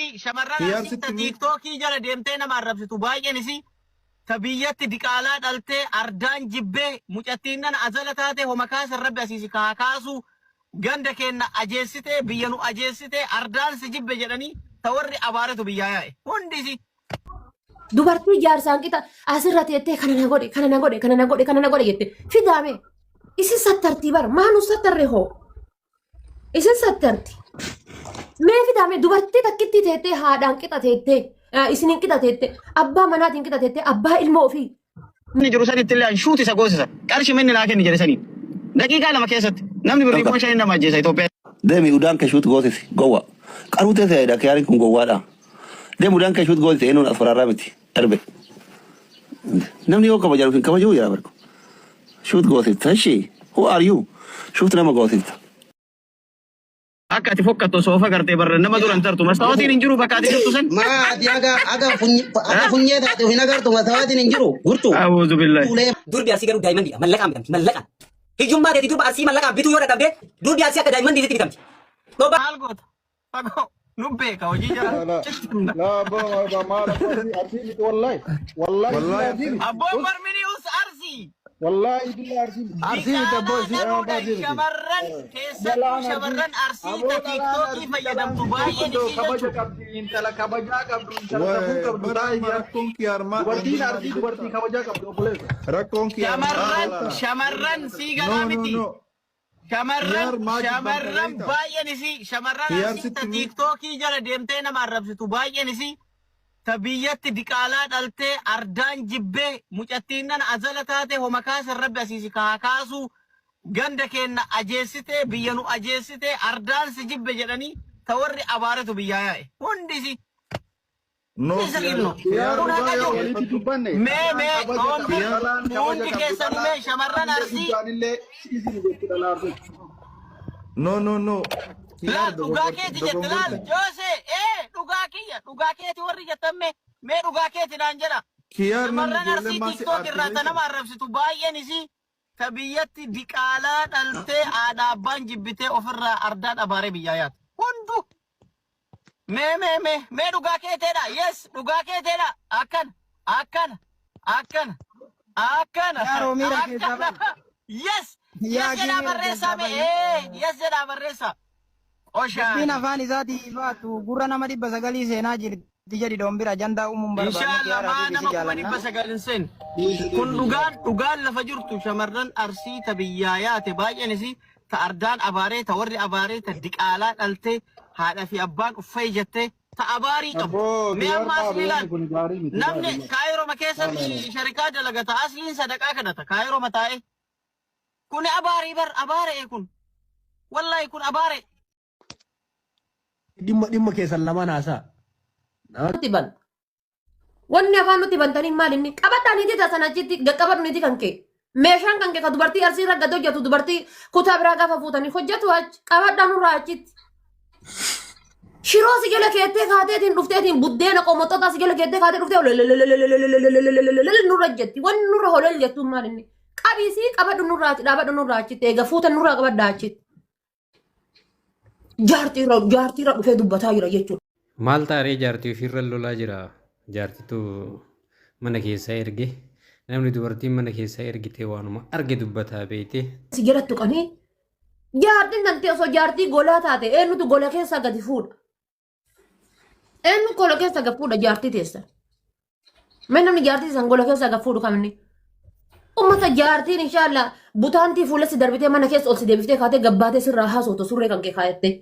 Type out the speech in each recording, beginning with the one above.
Arsii shamarran Kiyaar Arsii ta sitti himee. tiiktookii jala deemtee nama arrabsitu baay'een isii ta biyyatti diqaalaa dhaltee ardaan jibbee mucattiin nana azala taate homa kaasan rabbi asiisi kaa kaasuu ganda keenna ajeessitee biyya nu ajeessitee ardaan si jibbe jedhanii ta warri abaaretu biyyaa yaa'e hundi isii. Dubartii jaarsaan qixa asirra teettee kana na godhe kana na godhe kana na godhe kana na godhe jette fidaame isin sattartii bara maa nu sattarre hoo isin sattarti mee fidaame dubartii takkittii teettee haadhaan qixa teettee isiniin qixa teettee abbaa manaatiin qixa teettee abbaa ilmoo ofii Inni jiru sanitti illee shuuti isa goosisa. Qarshii minni naa kenni jedhe saniin. Daqiiqaa 2 keessatti namni birrii 5,000 nama ajjeesa Itoophiyaa. Deemi udaan kee shuut goosisi gowwa. Qaruutee ta'edha kiyaariin kun gowwaadha. Deemi udaan kee shuut goosisi eenyuun as waraarraa miti darbe. Namni yoo kabajaan of hin kabajuu yaa barku. Shuut goosifta ishii who are you? Shuut nama goosifta. Akka ati fokkattu osoo of agartee barra nama dura hin tartu. Mastaawotiin hin jiru bakka ati jirtu san. Maa ati haga haga funye haga funyee taate of hin agartu masawaatiin hin jiru gurtu. A'uuzu billahi. Ulee Durbi arsii garuu daayimandiidha. Mallaqaan bitamti. Mallaqaan. Hiyyummaa teeti durba arsii mallaqaan bituu yoo dadhabde durbi arsii akka daayimandiitti bitamti. Dhoba. Maal goota? Fagoo. Nu beeka hojii jara. La la Sitti himna. la abbo maal abbo arsii arsii miti wallahi wallahi Wallahi billahi arsii miti Abboo barmini us arsii. wallahi billahi arsii miti. Arsii miti abboo Diqaalaa isii. Yaa abbaa dhaluudhaan arsii miti. shamarran keessattuu Dhalaan arsii shamarran arsii aboo ta dhalaan tiiktookii arsii dhalaan fayyadamtu baay'een gurguddoo isii kabaja jechuudha. qabdi intala kabajaa qabdu intala safuu Wae qabdu bara taa'ii amma yaa rakkoon kiyaar maal dubartiin maali arsii dubartii beektaa? kabajaa qabdu obboleessa. Rakkoon kiyaar maal Shamarran beektaa? shamarran sii No galaa no miti. no. Shamarran Kiyaar maa jibbamta shamarran beektaa? baay'een isii shamarran Kiyaar arsii ta sitti himee. tiiktookii jala deemtee nama arrabsitu baay'een isii ta biyyatti diqaalaa dhaltee ardaan jibbee mucattiin nana azala taate homa kaasan rabbi asiisi kaa kaasuu ganda keenna ajeessitee biyya nu ajeessitee ardaan si jibbe jedhanii ta warri abaaretu biyyaa yaa'e hundi isii. No Isa kiyaar ibnu. kiyaar Kun Dhugaa haqa yoo jiru. walitti dubbanne Mee dhalaan mee kabaja hundi qabdu kiyaar dhalaan kabaja hundi qabdu keessanu dhalaa mee shamarran hanga arsii guddaanillee isin jetti dhalaa arsitti. no no no kiyaar laal dhugaa dogongorte keeti jette laal dogongorte joose ee dhugaa kiyya dhugaa keeti warri jettan mee mee dhugaa keeti naan jedha kiyaar namni shamarran ijoolleen arsii maal si tiktok aarti irraa ta beektaa? nama arrabsitu baay'een isii ta biyyatti diqaalaa dhaltee haadha abbaan jibbitee ofirraa ardaan abaaree biyyaa yaatu hundu Mee mee mee mee dhugaa keeteedha. Yes dhugaa keeteedha. Akkana akkana akkana akkana Yaa Roomiira keessaa akkana. ba'i. Yes Yaa yes jedhaa Kimiira barreessaa keessaa mee ba'i. ee yes jedhaa barreessaa. Dubbiin Qoshaani. afaan isaatii baatu gurra nama 900 seenaa jirti jedhi doombira ajandaa uumuun barbaanne Inshallah kiyaaraa maa fi nama si kuma jaalanna. 900 hin seenne. Kun dhugaan dhugaan lafa jirtu shamarran arsii ta biyyaa yaate baay'een isii ta ardaan abaaree ta warri abaaree ta diqaalaa dhaltee haadha fi abbaan uffee jettee ta abaarii qabdu. Abboo Mee kiyaar amma dhaabe aslii wanni laal kun gaarii miti namni dhaabe. kaayiroma La la keessatti la. sharikaa dalagata asliin sadaqaa kadhata kaayiroma taa'e. Kuni abaarii bar abaaree kun wallahi kun abaaree. Dhimma dhimma keessan lamaan haasaa. Nama nutti ban. Wanni afaan nutti bantanii maal inni qabadhaa niitii tasan achitti gaqqabadhu niitii kan kee. Meeshaan kan kee ka dubartii arsii irra gad hojjetu dubartii kutaa biraa gaafa fuutanii hojjetu achi qabadhaa nurraa achitti. Shiroo si jala keettee kaateetiin dhufteetiin buddeena qomoxotaa si jala keettee kaatee dhuftee hololololololololololololol nurra jetti. Wanni nurra holol jettuun maal inni? Qabiisii qabadhu nurraa achi dhaabadhu nurraa achitti eega fuutan nurraa qabadhaa achitti. Jaartiirra jaartiirra dhufee dubbataa jira jechuudha. Maal ta'a ree jaartii ofiirra lolaa jira. Jaartitu mana keessaa erge. Namni dubartiin mana keessaa ergite waanuma arge dubbataa beeyte. Si jala tuqanii jaartiin tantee osoo jaartii golaa taate eenyutu gola keessaa gadi fuudha? Eenyu gola keessaa gad fuudha jaartii teessan? Mee namni jaartii san gola keessaa gad fuudhu kaminni? Ummata jaartiin inshaallah butaantii fuula si darbitee mana keessa ol si deebiftee kaatee gabbaatee sirraa haasootu surree kan kee kaayattee.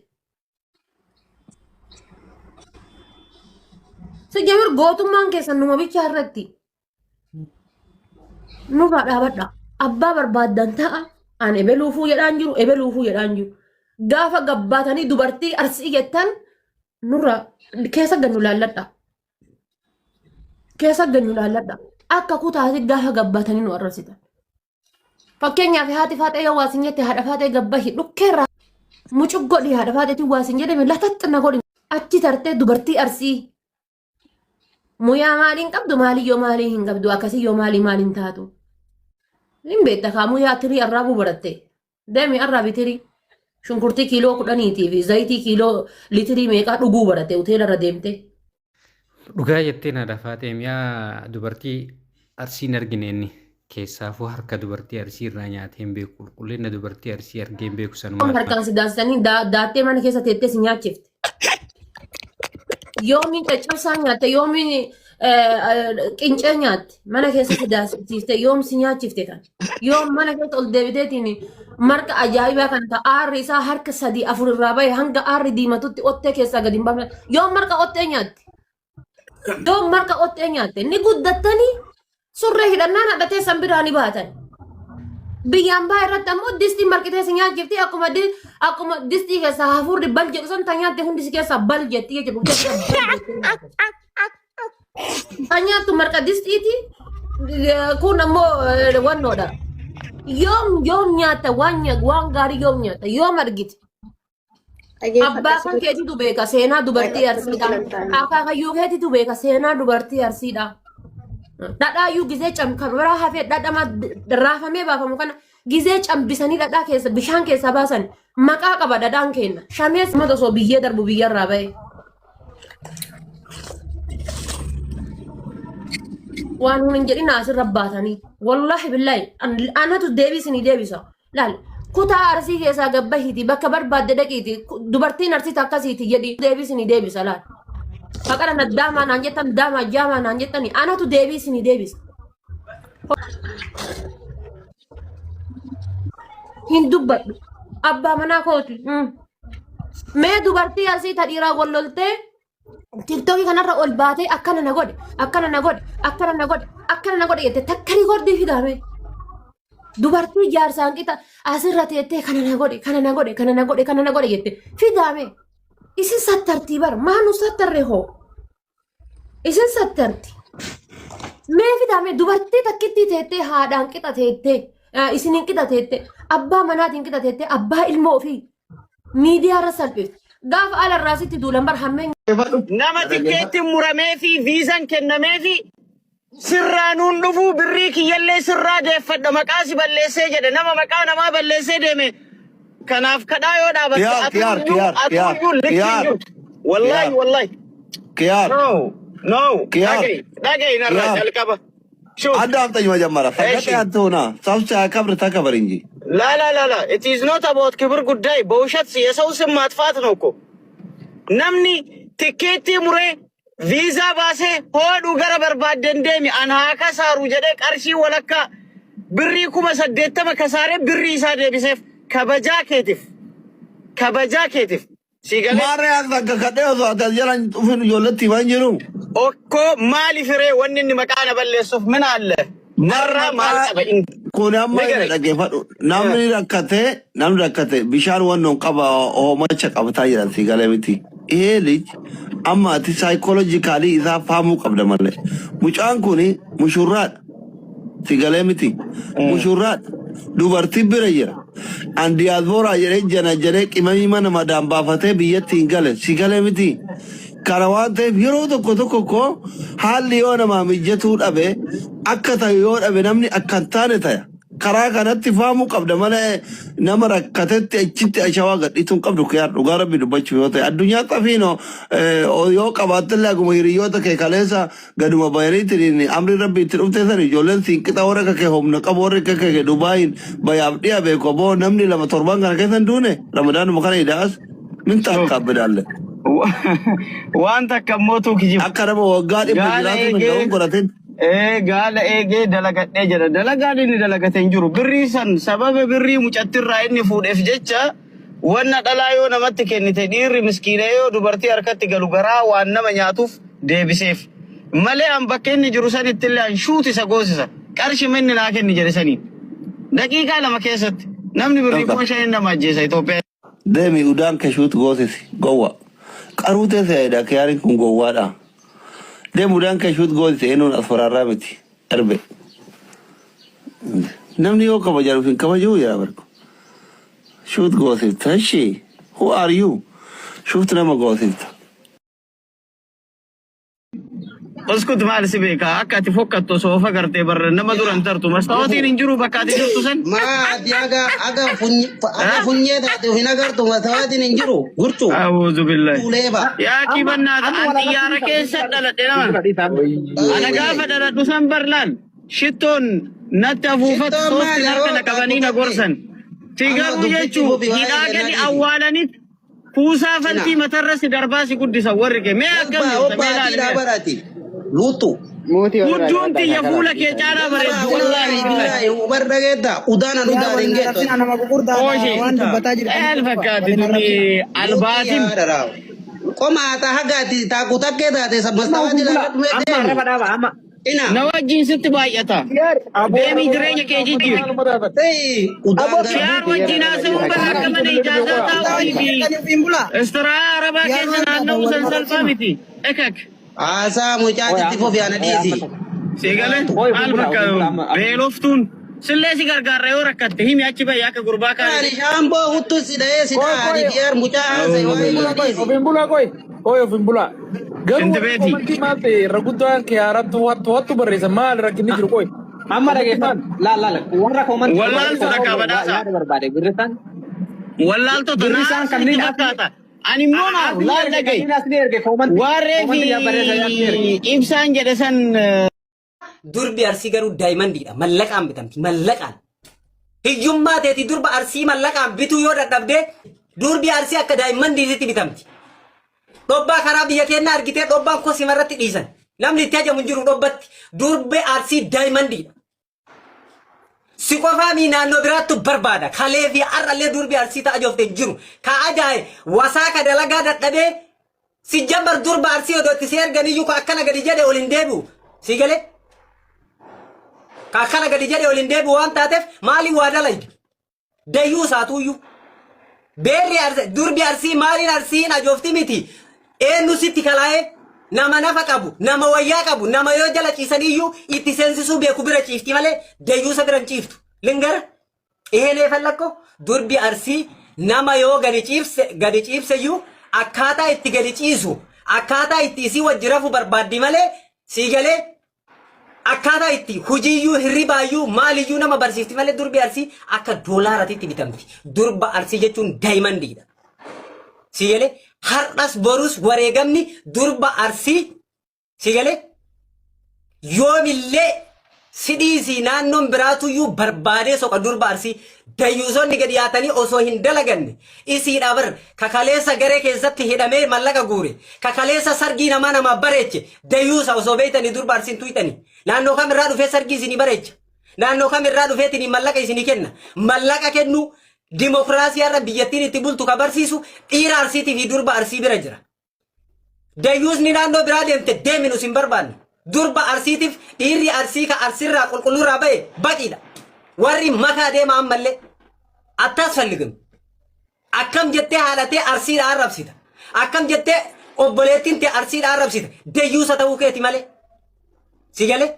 Si jamir gootummaan keessan numa bichaa irratti. Nurraa dhaabadha. Abbaa barbaaddan ta'a. An ebeluufuu jedhaan jiru, ebeluufuu jedhaan jiru. Gaafa gabbaatanii dubartii arsii jettan nurraa keessa gannu laalladha. Keessa gannu laalladha. Akka kutaati gaafa gabbaatanii nu arrabsitan. Fakkeenyaaf haati faaxee yoo waa sin jette haadha faaxee gabbahi dhukkeerraa mucuq godhi haadha faaxeetiin waa sin jedhame lataxxina godhi achi tartee dubartii arsii Muyaa maaliin qabdu maalii yoo maalii hin qabdu akkasii yoo maalii maaliin taatu. Hin beekta kaa muyaa tirii arraabuu baratte. Deemi arraabi tirii. Shunkurtii kiiloo 10tii fi zayitii kiiloo litirii meeqaa dhuguu barate hoteela irra deemte. Dhugaa jettee na dafaa ta'e mi'a dubartii Arsiin argine inni keessaafuu harka dubartii Arsii irraa nyaatee hin beeku, qulqullina dubartii Arsii argee hin beeku sanumaa. Harkaan si daasisanii daattee mana keessa teettee si nyaachifte. Yoomiin caccabsaa nyaatte, yoomiin qincee nyaatte, mana keessa si daasisiifte, yoom si nyaachifte kan. Yoom mana keessa ol deebiteetiin marqa ajaa'ibaa kan ta'a aarri isaa harka sadii afur irraa bahe hanga aarri diimatutti ottee keessaa gadi hin baafne. Yoom marqa ottee nyaatte? Yoom marqa ottee nyaatte? Ni guddattanii surree hidhannaan hadhatee san biraa ni baatan. Biyyaan baa irratti ammoo distiin marqitee si nyaachifti, akkuma distii keessaa hafuurri bal jedhu san ta nyaatte hundi si keessaa bal jetti jechuudha. Ta nyaattu marqa distiiti, kun ammoo wannoodha. Yoom nyaatta waan gaarii, yoom nyaatta, yoom argite? Abbaa kan keetitu beeka seenaa dubartii Arsiidha. Akaakayyuu keetitu beeka seenaa dubartii Arsiidha. Dhadhaayyuu gizee cam kan biraa hafee dhadhama raafamee baafamu kana gizee cambisanii dhadhaa keessa bishaan keessaa baasan maqaa qaba dhadhaan kenna. Shamees mata osoo biyyee darbu biyyarraa bahe. Waan hin jedhin asirra baatanii. Wallaahi billaahi anatu deebii isinii deebisa. Laal, kutaa Arsii keessaa gabbahiiti bakka barbaadde dhaqiiti dubartiin Arsii akkasiiti jedhi, deebii isinii deebisa laal. Faqara na daamaa naan jettan, daamaa jaamaa naan jettani, anatu deebii isinii deebisa. Hin dubbadhu. Abbaa manaa kooti. Mee dubartii Arsii ta dhiiraa wal loltee TikTokii kanarra ol baatee akkana na godhe, akkana na godhe, akkana na godhe, akkana na godhe jette takka riikordii fidaame. Dubartii jaarsaan qixa asirra teettee kana na godhe, kana na godhe, kana na godhe, kana na godhe jette fidaame. Isin sattartii bar, maa nu sattarre hoo? Isin sattarti. Mee fidaame dubartii takkittii teettee haadhaan qixa teettee, isiniin qixa teettee, abbaa manaatiin qixa teettee, abbaa ilmoo ofii miidiyaa irra salphifte. Gaafa ala irraa sitti duulan bar hammeen Nama tikkeetti muramee fi viizaan kennamee fi sirraa nuun dhufuu, birrii kiyyallee sirraa deeffadha, maqaa si balleessee jedhe, nama maqaa namaa balleessee deeme kanaaf kadhaa yoo dhaabatte Kiyaar, kiyaar, kiyaar, kiyaar, atuuyyuu likki hin kiyaar, jirtu. Wallaahi kiyaar, wallaahi. Kiyaar, No, no. Kiyaar, Dhaga'i, dhaga'i narraa kiyaar. jalqaba. Shuf. አዳምጠኝ መጀመሪያ ሰገጤ እሺ አትሁና፣ ሰው ሲያከብር ተከበር እንጂ። ላ ላ ላ ላ፣ it is not about ክብር ጉዳይ፣ በውሸት የሰው ስም ማጥፋት ነው እኮ። Namni tikkeettii muree viizaa baasee hoodhu gara barbaadden deemi an haa kasaaru jedhee qarshii walakkaa birrii 80,000 kasaaree birrii isaa deebiseef, kabajaa keetiif, kabajaa keetiif si galee. Maarree akka kadhee osoo ati as jalaan dhufin ijoolletti himaa hin jiru. Okkoo maali firee wanni inni maqaa na balleessuuf min alle narraa maal qaba inni? Kun amma inni Nigare. dhaggeeffadhu. Namni rakkate bishaan wannoon qaba hoomacha qabataa jiran si galee miti. ይሄ ልጅ amma ati psychologically isaa faamuu qabda malee. Mucaan kun mushurraadha. Si galee miti. Mushurraadha. Dubartii bira jira. An diyaasporaa jedhee jana jedhee qimamii mana madaan baafatee biyyatti hin gale. Si galee miti. Kana waan ta'eef yeroo tokko tokko koo haalli yoo namaa mijatuu dhabe, akka ta'u yoo dhabe, namni akka hin taane taya. Karaa kanatti faamuu qabda malee nama rakkatetti achitti ashawaa gadhiisuu hin qabdu. Kiyaar, dhugaa rabbi dubbachuuf yoo ta'e, addunyaa xafiinoo yoo qabaattellee akkuma hiriyoota kee kaleessa gaduma bayaniitiin amri rabbi itti dhufte san, ijoolleen siin qixa warra akka kee humna qabu, warra akka kee Dubaayin bayaaf dhiya beeku aboo, namni lama torban kana keessa hin duune, Ramadaanuma kana ida'as min taakkaabidaalle. Waan takka mootuu kijibu. Akka nama waggaa 100 Gaala jiraatu eegee danda'uun godhatin. Gaala eegee dalagadhee jedha. Dalagaan inni dalagate hin jiru. Birrii san sababa birrii mucattirraa inni fuudheef jecha, wanna dhalaa yoo namatti kennite dhiirri miskiina yoo dubartii harkatti galu garaa waan nama nyaatuuf deebiseef. Malee an bakka inni jiru sanitti illee an shuuti isa goosisa. Qarshii inni naa kenni jedhe saniin. Daqiiqaa 2 keessatti namni birrii 5,000 nama ajjeesa Itoophiyaa. Deemi udaan kee shuut goosisi gowwa. Qaruutee se'edha, kiyaariin kun gowwaadha. Deemi udaan kee shuut goosisi, eenyuun as faraarraa miti. Erbe. Namni yoo kabajan of hin kabajuu yaa barko. Shuut goosifta ishee. Who are you? Shuut nama goosifta. Uskut maal si beeka akka ati fokkattu osoo of agartee barra nama duran tartu mastaawotiin hin jiru bakka ati jirtu san. Maa ati aga aga funye aga funyee taate hin agartu masawaatiin hin jiru gurchu. A'uudhu billahi. Uleeba. Yaa kibannaata an xiyyaara keessa dhaladhe nama. Ana gaafa dhaladhu san barlaan shittoon natti afuufatu Shittoon soostiin maali harka na hoo qabanii na taatu gorsan. Si Amma garuu dubbichi jechuu fufi waa'ee hidhaa gadi kennaa dhiisi. awwaalaniit kuusaa Ina. faltii matarra si darbaa si guddisa warri kee. Mee akkam Obbaa jirta mee obbaa laali ati mee. dhaabarati. Luutu. Hudduun tiyya fuula kee caalaa bareeddu wallaahi billahi. Wallaahi ubar dhageetta udaan an Yaa udaan waliin hin geettu. arrabsina nama gurguddaadha Ooshi waan dubbataa jirtan maal qofa fakkaatti waliin tuni arrabsina. albaatiin. Qomaata hagaati taaku takkee taate mastawaati ilaalladhu mee Amma deemi. arraba dhaaba amma. Ina. Na wajjin sitti baay'ata. Deemii jireenya kee jijjiiri. Ta'ii udaan gara. Kiyaar wajjin haasa'uun bara akka mana ijaazaa taa'uutii fi Ofiin bulaa. istiraa arabaa Yaa keessa maal taata naanna'uu waliin san salphaa arrabsina. miti. Ekak. Haasaa mucaatitti fufi ana dhiisi. Siigale Oy, maal bula, bakka bula, amma- beeloftuun sillee si gargaarra yoo rakkatte himi achi bahi akka gurbaa Ani kaanii. shaamboo huttu si dha'ee si dha'a ani kiyaar mucaa haasa'e waa'ee Ofiin kana dhiisi. ofiin bulaa qoy qoy ofiin bulaa. Garuu Shinti warri beeti. komantii maal ta'e irra guddaan kiyaarattu wattu wattu barreessa maal rakkinni jiru qoy. Amma dhageeffadhu. Laal laal warra koomantii Wallaaltu dhaqaa badhaasa. yaada barbaade birrisaan Wallaaltota Birrisaan naa kanneen sitti fakkaata. Ani immoo naa asni laal erge dhaga'i. kanneen asni erge koomantii Waarree koomantii yaa barreessa yaa asni erge. fi ibsaan jedhe san Durbi arsii garuu daayimandiidha. Mallaqaan bitamti. Mallaqaan. Hiyyummaa teeti durba arsii mallaqaan bituu yoo dadhabde durbi arsii akka daayimandiititti bitamti. Dhobbaa karaa biyya keenyaa argitee dhobbaan kosima irratti dhiisan. Namni itti hajamu hin jiru dhobbatti. Durbi arsii daayimandiidha. Si qofaa mii naannoo biraattu barbaada. Kalee fi har'allee durbi arsii ta'a joofte hin jiru. Ka ajaa'i wasaaka dalagaa dadhabee si jambar durba arsii odoo itti si erganiyyuu ka akkana gadi jedhe ol hin deebi'u. Si galee? Ka akkana gadi jedhe ol hin deebi'u waan taateef maaliin waa dalaydu? Dayyuu saatuuyyuu. Beerri arsii durbi arsii maaliin arsiin ajoofti miti. Eenyu sitti kalaa'ee nama nafa qabu nama wayyaa qabu nama yoo jala ciisaniyyuu itti seensisuu beeku bira ciifti malee dayyuusa bira hin ciiftu. Lingara ይሄን የፈለግከው durbi arsii nama yoo gadi ciibse gadi ciibseyyuu akkaataa itti gadi ciisu akkaataa itti isii wajji rafu barbaaddi malee sii galee akkaataa itti hujiiyyuu hirribaayyuu maaliyyuu nama barsiifti malee durbi arsii akka doolaaratitti bitamti. Durba arsii jechuun daayimandiidha. Sii galee har'as borus wareegamni durba arsii sii galee yoomillee sidhiisii naannoon biraatuyyuu barbaadee soqa durba arsii dayyuusonni gadi yaatanii osoo hin dalaganne isiidha bar kakaleessa garee keessatti hidhamee mallaqa guure kakaleessa sargii namaa namaa bareeche dayyuusa osoo beeytanii durba arsiin tuyxanii naannoo kamirraa dhufee sargii isinii bareecha naannoo kamirraa dhufeetiin mallaqa isinii kenna mallaqa kennu dimokiraasii har'a biyyattiin itti bultu ka barsiisu dhiira arsiitii fi durba arsii bira jira. Dayyuusni naannoo biraa deemte deemi nus hin barbaanne. Durba arsiitiif dhiirri arsii ka arsirraa qulqullurraa ba'e baqiidha. Warri makaa deema ammallee attaas falligin. Akkam jettee haadhatee arsiidha arrabsita. Akkam jettee obboleettiin tee arsiidha arrabsita. Dayyuusa ta'uu keeti malee. Si galee?